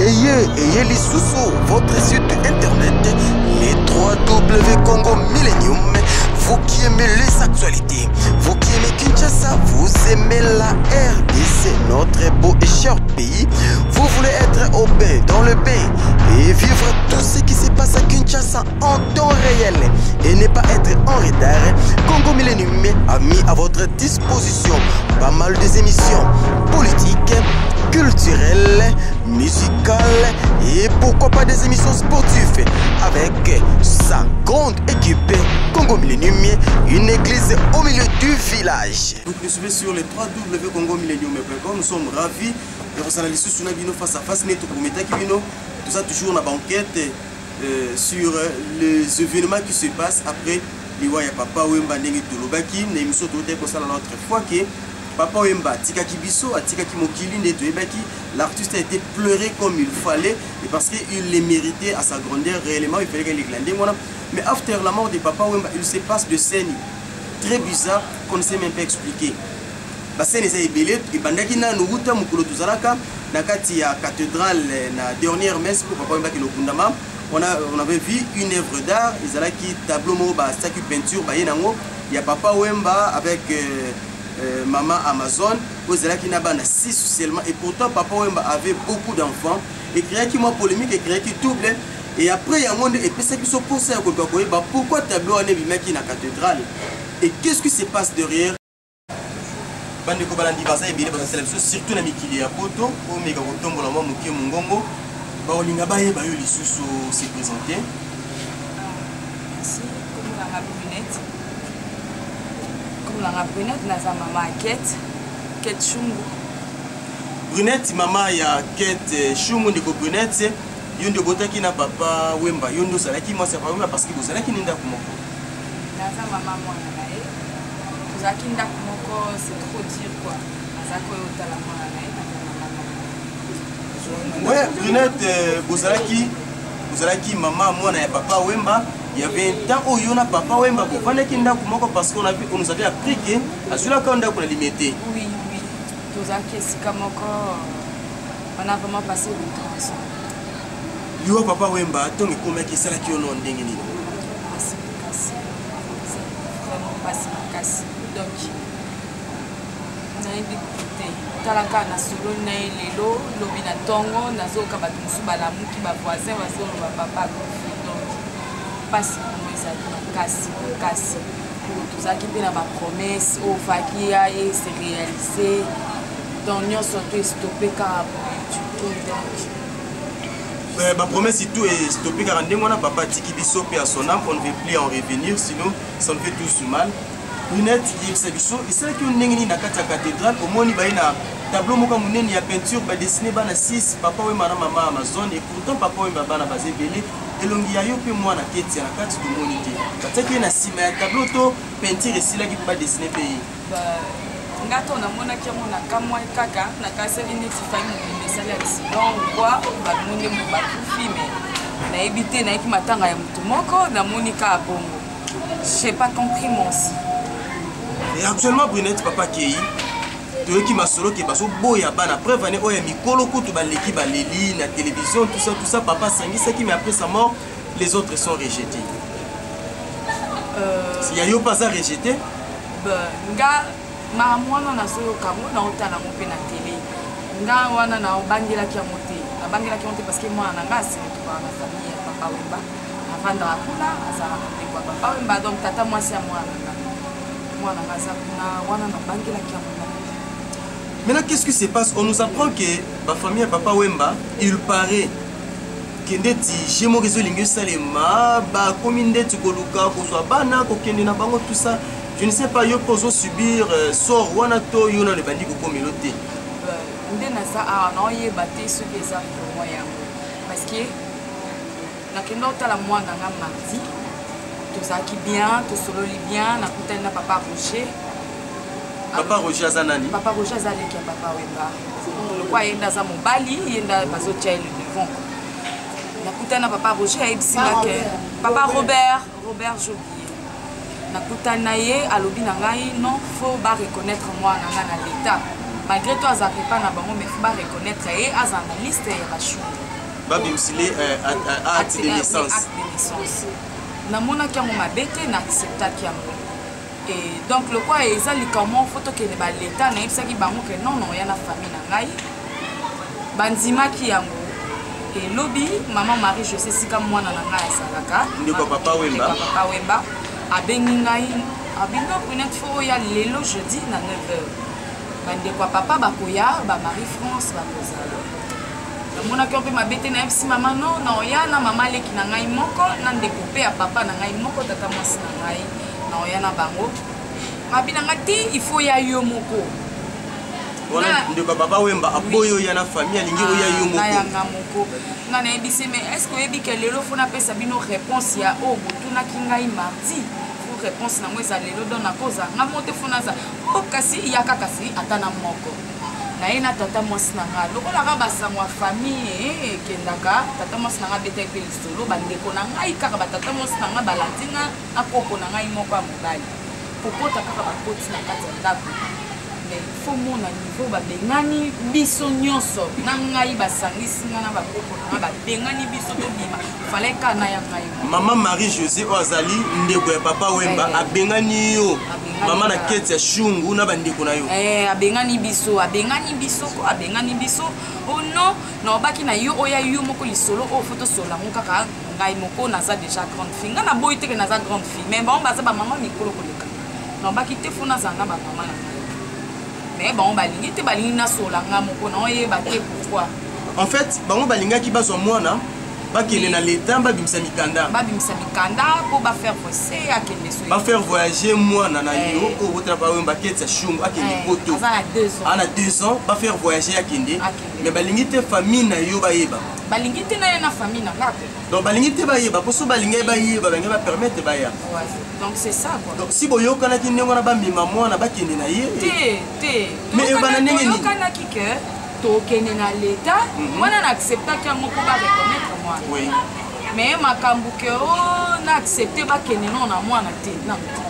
Ayez, ayez lisusu, votre site internet, les 3W Congo Millennium. Vous qui aimez les actualités, vous qui aimez Kinshasa, vous aimez la RDC, notre beau et cher pays. Vous voulez être au bain, dans le bain et vivre tout ce qui se passe à Kinshasa en temps réel et ne pas être en retard. Congo Millennium a mis à votre disposition pas mal des émissions politiques, culturelles, musicales et pourquoi pas des émissions sportives avec sa grande équipe Congo Millennium, une église au milieu du village. Vous nous suivez sur les www.congomillennium.com. Nous sommes ravis de kozala lisusu na bino face à face nde tokometaki bino. Toza toujours na banquette sur les événements qui se passent après liwa ya Papa Wemba. Ndenge tolobaki na émission toyotaki kosala l'autre fois ke Papa Wemba atikaki biso, atikaki mokili, nde toyebaki, l'artiste a été pleuré comme il fallait et parce qu'il le méritait à sa grandeur. Réellement, il fallait qu'il ndenge wana. Mais after la mort de Papa Wemba, il se passe de scènes très bizarres qu'on ne sait même pas expliquer. Bascène eza ebele. Ebandaki nanu wuta mokolo tozalaka na kati ya cathédrale na dernière messe po Papa Wemba akende okundama. On avait vu une œuvre d'art, ezalaki tableau moko batiaki peinture, baye nango ya Papa Wemba avec mama Amazon, oyo ezalaki na bana 6 seulement, et pourtant Papa Wemba avait beaucoup d'enfants. Ecréaki mwa polémique, ecréaki trouble, et après yango nde epesaki biso mposa ya koluka koyeba pourquoi tableau wana ebimaki na cathédrale et qu'est-ce qui se passe derrière. Bandeko balandi baza ebele, bazosala biso surtout na mikili ya poto. Omeka kotombola mwa moke mongongo, bakolinga bayeba yo lisusu, se présenter. Merci. Kombo nanga Brunette, kombo nanga Brunette, naza mama ya Kate, Kate Shungu. Brunette, mama ya Kate Shungu. Ndeko Brunette, yo nde obotaki na Papa Wemba, yo nde ozalaki mwasi ya Papa Wemba, parce que bozalaki ni ndako moko? Naza mama mwana na ye, tozalaki ndako moko, c'est trop dire quoi. Nazalaki oyo otala mwana na ye, naza mama mwana. Ouais, Brunette, bozalaki mama mwana ya Papa Wemba. Il y avait un temps oyo yo na Papa Wemba bovandaki ndako moko, parce qu'on avait, on nous avait appris ke azwilaka ndako na Limete. Oui, tozalaki esika moko, on a vraiment passé du temps ensemble. Liwa Papa Wemba, ntongo ekomaki, esalaki yo no ndenge nini? Pasi makasi, vraiment pasi makasi. Donc nayebi kutu te. Tala kaka, nasololi na ye lelo, lobi na ntongo nazoyoka bato mosusu balamuki, bavoisin bazoloba papa akufi. Donc mpasi vraiment ezali makasi makasi. Tozalaki mpe na bapromesse oyo faki ya ye se réaliser, donc nyonso to estoppe kaka boye du tout. Donc Bapromesse tout estoppe kaka ndenge wana. Papa atiki biso mpe à son âme, on ne veut plus en revenir, sinon ça nous fait tous mal. Brunette, yebisa biso, esalaki yo ndenge nini na kati ya cathédrale omoni baye na tableau moko ya monene ya peinture, badessine bana 6, Papa Wemba na mama Amazon, et pourtant Papa Wemba bana baza ebele, elongi ya yo mpe mwana Ketia na kati tomoni te? Batiaki ye na nsima ya tableau to peinture esilaki mpe badessine mpe ye? Nga to namonaki yango, nakamwai kaka, nakaseli neti fai mobimba esali accident ou quoi, bato nde bakufi, mais nayebi te. Nayeki matanga ya motu moko, namoni kaka bongo, j'ai pas compris moi aussi. Et actuellement, Brunette, papa kei, toyoki masolo ke bazoboya bana. Preuve ane oyo ya mikolo kutu baleki baleli na télévision, tout ça, tout ça. Papa asangisaki, mais après sa mort les autres sont rejetés. Ya yo mpe aza rejeté? Nga makambo wana nazoyoka yango, naotala yango mpe na télé. Nga wana nabangelaki yango te, nabangelaki yango te, parce que mwana na nga aseretrouver na famille ya Papa Wemba, avandaka kuna, azalaka na ndeko ya Papa Wemba, donc tata mwasi ya mwana na nga. Mwana nga aza kuna wana, nabangelaki yango na. Maintenant, qu'est-ce qui se passe? On nous apprend que ma famille ya Papa Wemba, il paraît ke ndeti je moko ezolingi esalema, bakomi ndeti koluka kozwa bana, kokende na bango, tout ça. Je ne sais pas, yo mpe ozosubir sort wana to yo nano ebandi kokomelo te? Nde naza awa, naoyeba te soki eza vraiment yango, parce que nakenda otala mwana nga mardi, tozalaki bien, tosololi bien, nakutani na papa Roger. Papa Roger aza nani? Papa Roger aza leki ya Papa Wemba. Lokwa ye nde aza mobali, ye nde bazotia ye le devant. Nakutani na papa Roger, ayebisi nga ke papa Robert, Robert Jobier, nakutani na ye, alobi na ngai non, faut bareconnaître mwana nga na l'état, malgré to azalaka epa na bango, mais faut bareconnaître ye, azala na liste ya bashungu. Babimisile acte de naissance. Acte de naissance, namonaki yango mabe te, na acceptaki yango. Et donc lokola eza likambo moko fo tokende baleta, nayebisaki bango ke non, non, ya na famille na ngai, bandimaki yango. Elobi mama Marie José, esika mwana na ngai azalaka. Ndeko ya Papa Wemba. Ndeko ya Papa Wemba abengi ngai, abino Brunette, fo oya lelo jeudi na 9 heures, bandeko ya papa bakoya, bamarie France bakozala. Namonaki yo mpe mabe te, nayebisi mama no, na oya na mama leki na ngai moko, na ndeko mpe ya papa na ngai moko, tata mwasi na ngai, na oya na bango. Mabi na ngai te, il faut ya yo moko. Wana ndeko ya Papa Wemba aboyi oya na famille, alingi oya yo moko. Nayanga moko. Ngai nayebisi, mais est ce que oyebi ke lelo fo napesa bino réponse ya oyo botunaki ngai mardi? Fo réponse nango eza lelo, donc nakoza nga mo te, fo naza o kasi yaka kasi ata na moko naye na tata mwasi na nga. Lokolaka basango ya famille ekendaka, tata mwasi na nga abetaki mpe lisolo, bandeko na ngai kaka batata mwasi na nga balandi nga na koko na ngai moko ya mobali. Kokota kaka, bakoti na kati ya ndako, mais fo mona niveau babengani biso nyonso na ngai, basangisi ngai na bakoko na ngai, babengani biso tobima, fallait ka na ya ngai moko. Mama Marie José oyo azali ndeko ya Papa Wemba abengani yo, mama na keti ya shungu na bandeko na yo. Abengani biso, abengani biso ko, abengani biso. O non, naobaki na yo oya yo moko, lisolo oyo fo tosola yango kaka ngai moko. Naza déjà grande fille, ngai naboyi teke naza grande fille, mais bango baza bamama mikolo koleka. Naobaki te, fo nazala na bamama na ngai, mais bango balingi te, balingi nasola nga moko, naoyeba te pourquoi. En fait, bango balingaki bazwa mwana, bakende na leta, babimisa mikanda. Babimisa mikanda mpo bafaire voyager, akende so. Bafaire voyager mwana na yo oyo botala Papa Wemba, keti ya shungu, akende poto. Aza na 2 ans. Ana 2 ans, bafaire voyager, akende. Akende. Mais balingi te famille na yo bayeba. Balingi te na ye na famille na nga te. Donc balingi te bayeba, mpo so balingi bayeba, balingi bapermettre baya. Ouais. Donc c'est ça quoi. Donc si boyokanaki ndenge wana, bamema mwana, bakende na ye? Te, te. Mais ebana ndenge nini? Toyokanaki ke tokende na leta wana, na acceptaki yango mpo bareconnaître mwana. Mais makambo ke o na accepte bakende no na mwana te, nano te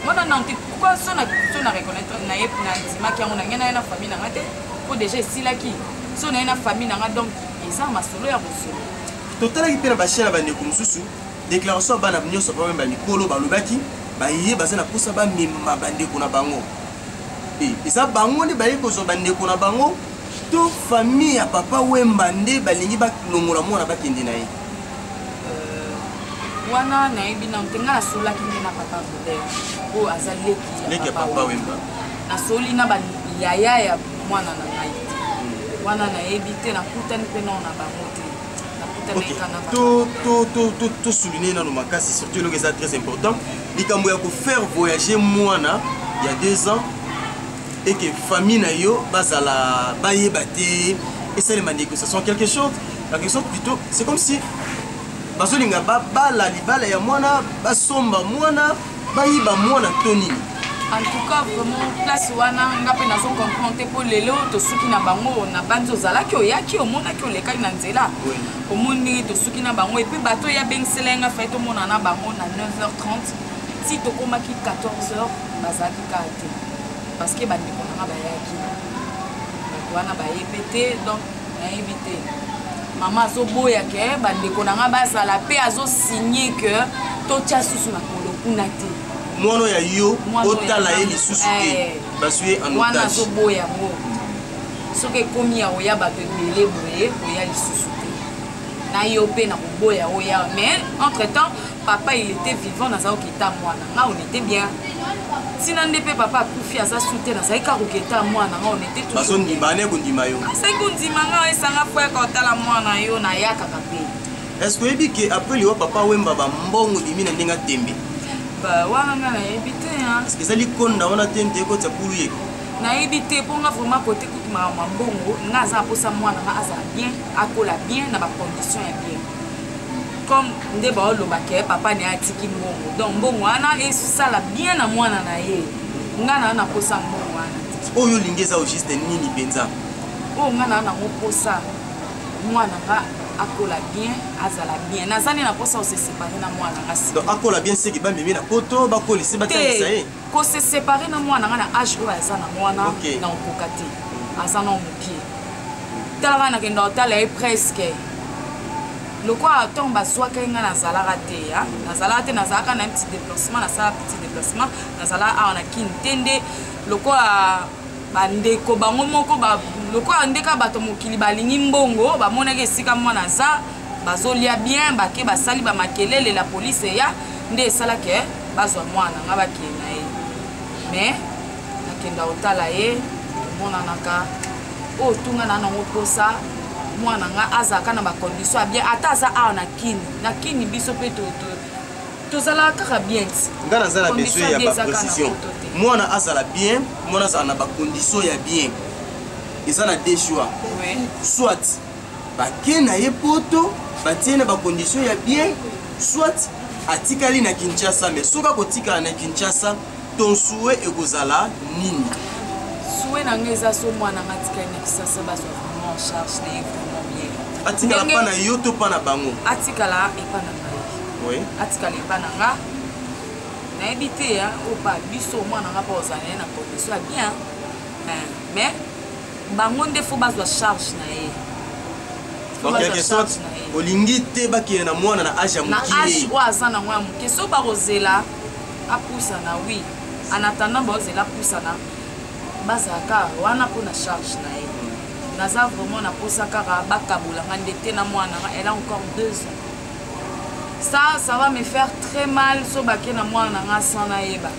wana, nano te. Pourquoi so na so na reconnaître na ye, na ndimaki yango, na ngai na ye na famille na nga te, mpo déjà esilaki. So na ye na famille na nga, donc eza masolo ya kosolo. Totalaki mpe na bachaine ya bandeko mosusu, déclaration ya bana nyonso Papa Wemba mikolo, balobaki baye baza na mposa bamema bandeko na bango. Eza bango nde baye kozwa bandeko na bango to famille ya Papa Wemba nde balingi balongola mwana, bakende na ye? Wana nayebi nano te. Ngai nasolaki nde na papa Robert oyo aza leki leki ya Papa Wemba. Nasoli na bayaya ya mwana na ngai te, wana nayebi te, nakutani mpe nao na bango te, nakutani kaka na papa. Tosouligne nano makasi, surtout eloko eza très important, likambo ya kofaire voyager mwana ya 2 ans et que famille na yo bazala bayeba te, esalema négociation, quelque chose, quelque sorte plutôt. C'est comme si bazolinga babala libala ya mwana, basomba mwana, bayiba mwana to nini? En tout cas, vraiment, place wana nga mpe nazo comprendre te, mpo lelo tosuki na bango na bandi. Ozalaki, oyaki, omonaki, olekaki na nzela, omoni ndenge tosuki na bango. Et puis bato oyo abengisela ye nga, fai tomona na bango na 9h30, ti tokomaki 14h, bazalaki kaka te, parce que bandeko na nga bayaki, bato wana baye mpe te. Donc nayebi te, mama azoboya ke bandeko na nga bazala mpe, azosigne ke totia susu makolo kuna te. Mwana ya yo, otala ye lisusu te, bazwi ye en wana otage. Azoboya yango. Soki ekomi ya koya bato ebele boye, koya lisusu te na yo mpe na koboya oya. Mais entre temps papa, il était vivant, naza kokita mwana nga, on était bien. Ntina nde mpe papa akufi, aza su te, nazali kaka koketa mwana nga, on était toujours. Bazondima ane kondima yo? Azali kondima nga, esanga fo yaka otala mwana yo, nayakaka mpe. Est ce que oyebi ke après liwa Papa Wemba, bambongo bimi na ndenge atembe? Ba wana nga nayebi te hein. Parce que ezali konda wana te nte ekotia pulu ye. Nayebi te, mpo nga vraiment kote kutu makambo ya mbongo, nga aza na mposa mwana nga azala bien, akola bien na bacondition ya bien, comme nde baoloba ke papa na ye atiki mbongo. Donc mbongo wana esala bien na mwana na ye. Nga na mposa mbongo wana te. Oyo olingi eza au juste nini mpenza? Oyo nga na nango mposa, mwana nga akola bien, azala bien. Naza nde na mposa kose séparer na mwana nga sika. Donc akola bien, seki bamemi na poto, bakolisi, batangisa ye. Kose séparer na mwana nga na age oyo aza na mwana na okoka te, aza na mokie. Talaka, nakenda kotala ye presque. Lokola ntango bazwaka ye, ngai nazalaka te, nazalaka te, nazalaka na petit déplacement, nasala petit déplacement, nazalaka awa na Kini te. Nde lokola bandeko bango moko, lokola ndeka bato mokili balingi mbongo, bamonaki esika mwana aza, bazolia bien, bake basali bamakelele, la police eya, nde esalaki bazwa mwana nga, bakende na ye. Mais nakenda kotala ye, tomonanaka. Oyo tunga na nango mposa, mwana nga azalaka na bacondition ya bien, ata aza awa na Kini. Na Kini biso mpe tozalaka kaka bien ti. Nga naza na besoin ya baprécision. Mwana azala bien, mwana azala na bacondition ya bien, eza na deux choix: soit bake na ye Poto, batie na bacondition ya bien, soit atikali na Kinshasa. Mais soki akotikala na Kinshasa, ton souhait ekozala nini? Souhait na ngai eza, so mwana nga atikali na Kisasa, bazwa vraiment en charge na ye vraiment bien. Atikala mpa na yo to mpa na bango? Atikala epa na ngai. Atikala epa na nga, nayebi te oyo pa biso. Mwana nga mpa ozala na ye na condition ya bien, mais bango nde faut bazwa charge na ye. En quelque sorte, olingi te bakende na mwana na age ya moke? Na age oyo aza nango ya moke. So bakozela apusana, oui, en attendant baozela apusana, bazalaka wana mpona charge na ye. Naza vraiment na posa kaka bakabolanga nde te na mwana nga. Elle a encore 2 ans. Ça va me faire très mal so bake na mwana na nga sans nayeba.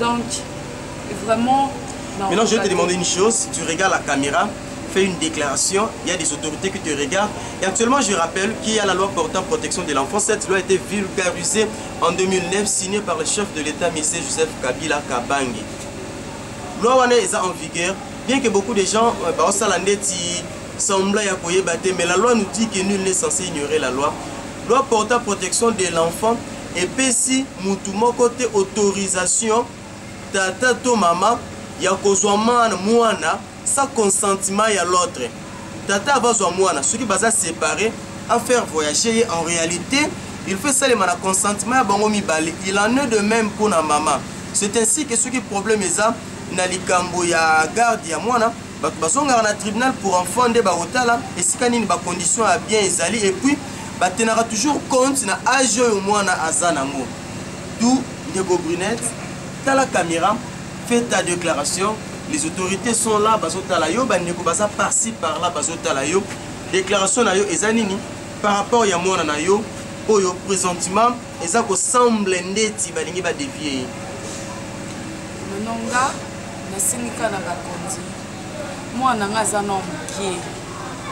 Donc vraiment. Maintenant, je vais te demander une chose. Tu regardes la caméra, fais une déclaration. Il y a des autorités qui te regardent. Et actuellement, je rappelle qu'il y a la loi portant protection de l'enfant. Cette loi a été vulgarisée en 2009, signée par le chef de l'État, M. Joseph Kabila Kabange. Loi wana est en vigueur, bien que beaucoup de gens, bah, semblant ya koyeba te, mais la loi nous dit que nul n'est censé ignorer la loi. Loi portant protection de l'enfant epesi mutu moko te autorisation, tata to mama, ya kozwa mwana mwana sans consentement ya l'autre. Tata abazwa mwana soki baza séparé, à faire voyager ye, en réalité il faut esalema na consentement ya bango mibale. Il en est de même mpona mama. C'est ainsi que soki problème eza na likambo ya garde ya mwana, bato bazongaka na tribunal pour enfant, nde bakotala esika nini bacondition ya bien ezali, et puis batenaka toujours compte na age oyo mwana aza nango. Tout ndeko Brunette, tala caméra, fais ta déclaration. Les autorités sont là, bazotala yo, bandeko baza par-ci par-là, bazotala yo. Déclaration na yo eza nini par rapport ya mwana na yo oyo présentement eza kosemble ndeti balingi badévier ye? Maintenant, nga nasengi kaka na bakonzi, mwana nga aza na mokie,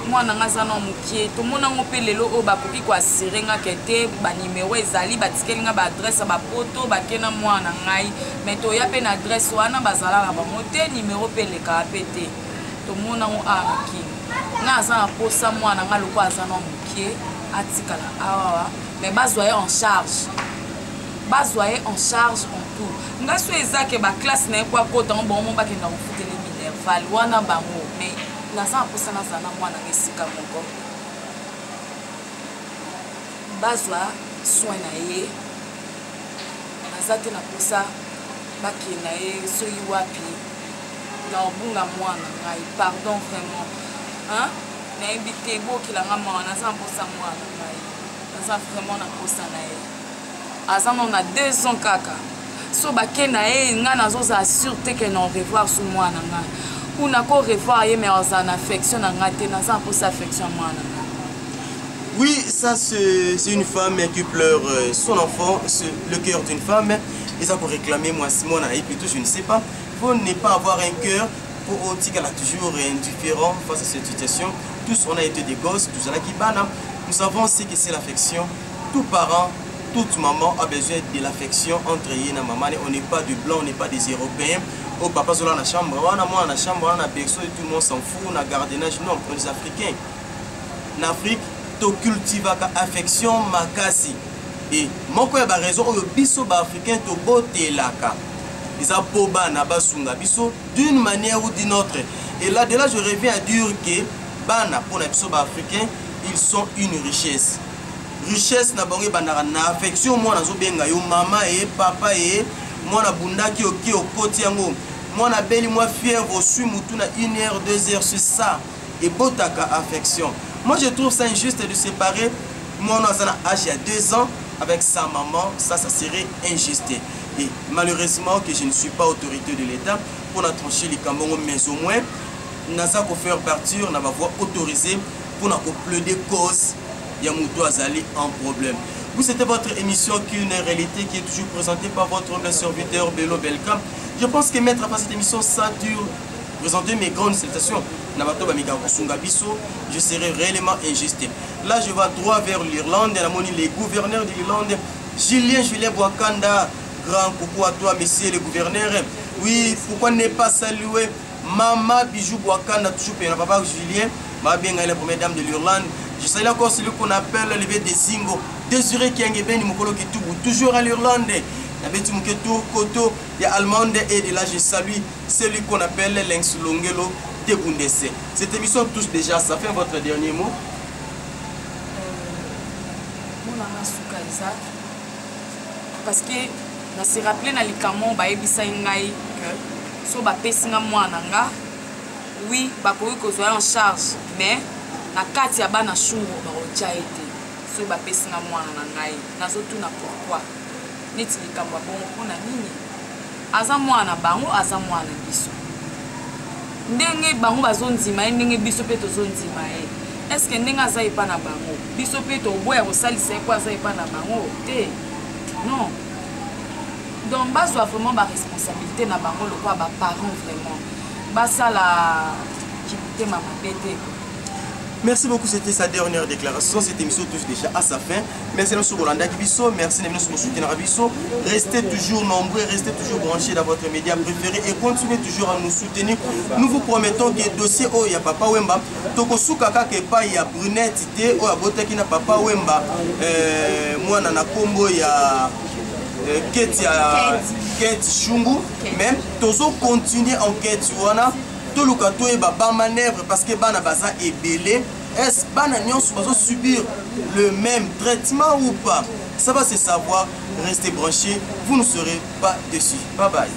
mwana nga aza na mokie. Tomonango mpe lelo oyo bakoki koassurer nga ke te, banimero ezali, batikeli nga baadresse ya bapoto, bake na mwana ngai, mais toya mpe na adresse wana, bazala na bango te, nimero mpe elekaka mpe te. Tomonango awa na Kini. Nga aza na posa mwana nga lokola aza na mokie, atikala awawa, mais bazwa ye en charge, bazwa ye en charge en tout. Nga so eza ke baclasse na ye po akota ngo, bango mo bakenda kofutela minerval wana bango, mais naza na mposa nazala na mwana nga esika moko, bazwa soin na ye. Naza te na mposa bakende na ye soki wapi na obunga mwana ngai. Pardon, vraiment, hein? Nayebi te, bokelanga mawa. Naza na mposa mwana ngai, naza vraiment na mposa na ye. Aza nano na 2 ans kaka. So bake na ye, ngai nazozala sûr te ke na revoir su mwana ngai kuna ko revoir ye, mais azala na affection na ngai te. Naza na mposa affection ya mwana ngai. Oui, ça c'est une femme qui pleure son enfant, c'est le cœur d'une femme. Et ça pour réclamer moi, moi et plutôt je ne sais pas. Il faut ne pas avoir un cœur pour otikala toujours indifférent face à cette situation. Tous on a été des gosses, tous à bana. Nous savons ce que c'est l'affection. Tout parent, toute maman a besoin de l'affection entre ye na maman. On n'est pas de blanc, on n'est pas des Européens. Oh papa zola na chambre, on a moi na chambre, on a berceau et tout le monde s'en fout, on a gardiennage. Non, on est des Africains. En Afrique, tocultivaka affection makasi. E moko ya baraison oyo biso baafricain tobotelaka eza mpo bana basunga biso d'une manière ou d'une autre. Et là de là, je reviens à dire que bana, mpona biso baafricain, ils sont une richesse. Richesse na bango ebandaka na affection. Mwana azobenga yo mama e papa e mwana abundaki, oke okoti yango, mwana abeli mwa fièvre, oswi mutu na 1 heure, 2 heures, c'est ça ebotaka affection. Moi, je trouve ça injuste de séparer mwana aza na âge ya 2 ans avec sa maman. Ça serait injuste. Et malheureusement que je ne suis pas autorité de l'État pour na trancher likambo yango, mais au moins naza kofaire partir na bavoie autorisée mpona koplaider cause ya moto azali en problème. Vous, c'était votre émission Qu'une réalité, qui est toujours présentée par votre humble serviteur Bello Belka. Je pense que mettre à cette émission, ça dure, présenter mes grandes salutations na bato bamekaka kosunga biso, je serai réellement injuste. Là, je vais droit vers l'Irlande. Namoni les gouverneurs de l'Irlande, Julien Julien Boakanda. Grand coucou à toi, monsieur le gouverneur. Oui, pourquoi ne pas saluer Mama Bijou Boakanda, toujours pena papa Julien babenga la première dame de l'Irlande. Je salue encore celui qu'on appelle le des Zingo, Désiré Kiangebeni Mokolo Kitubu, toujours à l'Irlande. Nabeti moke tour koto ya Allemande et de là je salue celui qu'on appelle Lenx Longelo de Bundese. Cette émission touche déjà à sa fin. Votre dernier mot? Monanga suka eza parce que na se rappeler na likambo bayebisai ngai que so bapesi nga mwana nga, oui, bakoki kozwa ye en charge, mais na kati ya bana shungu bakotya ye te. Soki bapesi nga mwana na ngai, nazotuna pourquoi neti likambo ya bongo, mpona nini? Aza mwana na bango, aza mwana na biso. Ndenge bango bazondima ye, ndenge biso mpe tozondima ye, est-ce ndenge aza epa na bango, biso mpe toboya kosalisa ye mpo aza epa na bango te? Non. Donc bazwa vraiment baresponsabilité na bango lokola baparent, vraiment basala kimotema mabe te. Merci beaucoup, c'était sa dernière déclaration. Cette émission touche déjà à sa fin. Merci à nous Biso, merci à nous soutenir Biso. Restez toujours nombreux, restez toujours branchés dans votre média préféré et continuez toujours à nous soutenir. Nous vous promettons que le dossier oyo ya Papa Wemba, tokosuka kaka epai ya Brunette te, oyo abotaki na Papa Wemba, mwana na kombo ya Kate ya Kate Shungu, même tozo continuer enquête wana, toluka toyeba bamanœuvre, parce que bana baza ebele. Est-ce bana nyonso bazosubir le même traitement ou pas? Ça va se savoir. Restez branchés, vous ne serez pas déçus. Bye bye.